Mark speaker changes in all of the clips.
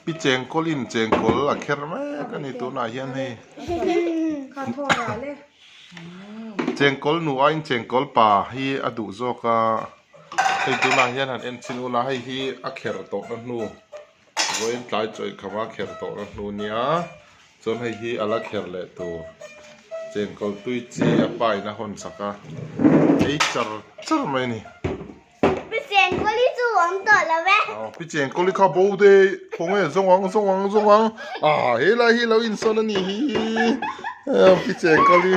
Speaker 1: Pi chengkawlin chengkawl a kher mek a ni tunah hian hei. Chengkawl nu aiin chengkawl pa hi a duh zawk a, hei tunah hian han en chhin ula hei hi a kher tawhna hnu vawiin tlai chawih khama kher tawhna hnu nia chuan hei hi a la kher leh tur chengkawl tui chi a pa in a hawn chak a ei char char mai a ni.
Speaker 2: Pi Chengkawli chu awm tawh lo e.
Speaker 1: Pi Chengkawli kha bo te khaw nge zawng ang zawng ang zawng ang ah he lai hi lo insawn a nih hi Pi Chengkawli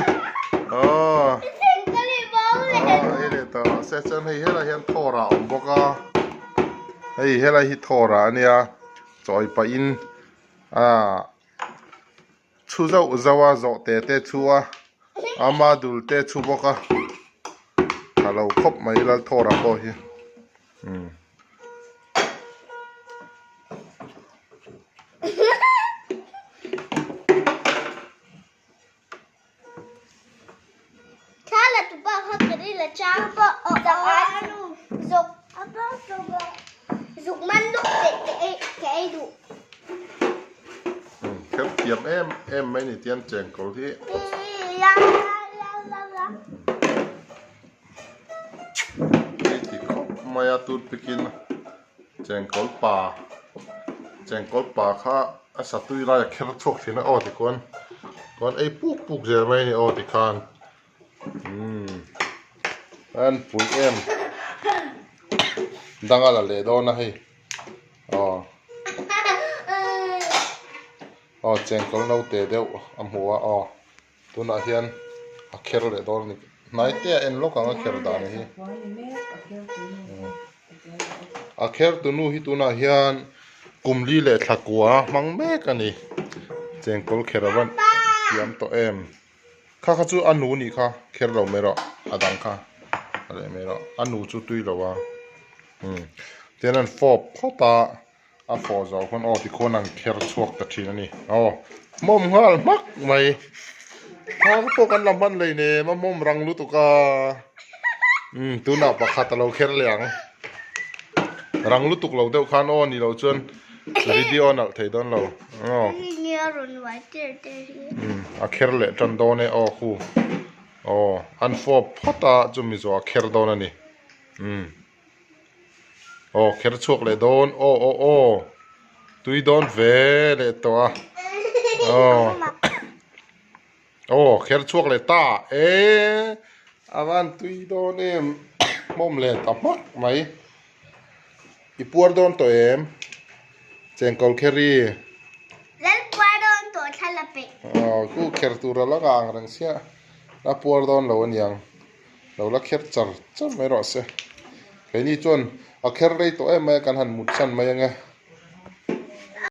Speaker 1: ah
Speaker 2: Pi Chengkawli bo leh
Speaker 1: ah hei leh ta se chuan hei helai hian thawr ah awm bawk a hei helai hi thawr ah a nia chawi pah in ah chhu zauh zauh a zawh te te chhu a ama dul te chhu bawk a a lo khawp mai Lalthawra pawh hi umm. Kher thiam em em mai ni tian chengkawl hi. Hei ti khawp mai a toothpick in chengkawl pa chengkawl pa kha a satui lai a kher chhuak thin a aw tikhuan chuan ei puk puk zel mai a ni aw tikhan umm an pui em dang a la leh dawn a hei aw aw chengkawl naute deuh a hmu a aw. Tunah hian a kher leh dawn a ni. Hnai te a en lawk ang a kher dan hi. A kher tunu hi tunah hian kum li leh thla kua hmang mek a ni. Chengkawl kher a va thiam tawh em. Kha kha chu a nu nih kha kher lo mai rawh a dang kha a leh mai rawh. A nu chu tui lo a. Tihian an fawp phawt a. A fawh zawh khawn aw tikhuan an kher chhuak ta thin a ni. Aw hmawm nghal hmak mai. Thang pawh kan la hman lei nem a hmawm rang lutuk a. Umm tunah pakhat a lo kher leh ang. Rang lutuk lo deuh khan aw ni loh chuan video a nalh thei dawn lo. Aw. Umm a kher leh tan dawn e aw khu. Aw an fawp phawt a chumi zawh a kher dawn a ni. Umm. Aw kher chhuak leh dawn aw aw aw tui dawn ve leh tawh a aw aw kher chhuak leh ta e a van tui dawn em hmawm leh ta hmak mai i puar dawn tawh em chengkawl kher i aw khu kher tur a la ngang reng sia la puar dawn lo aniang. Lo la kher char char mai rawh se. Keini chuan a kher rei tawh em mai a, kan han mut san mai ange.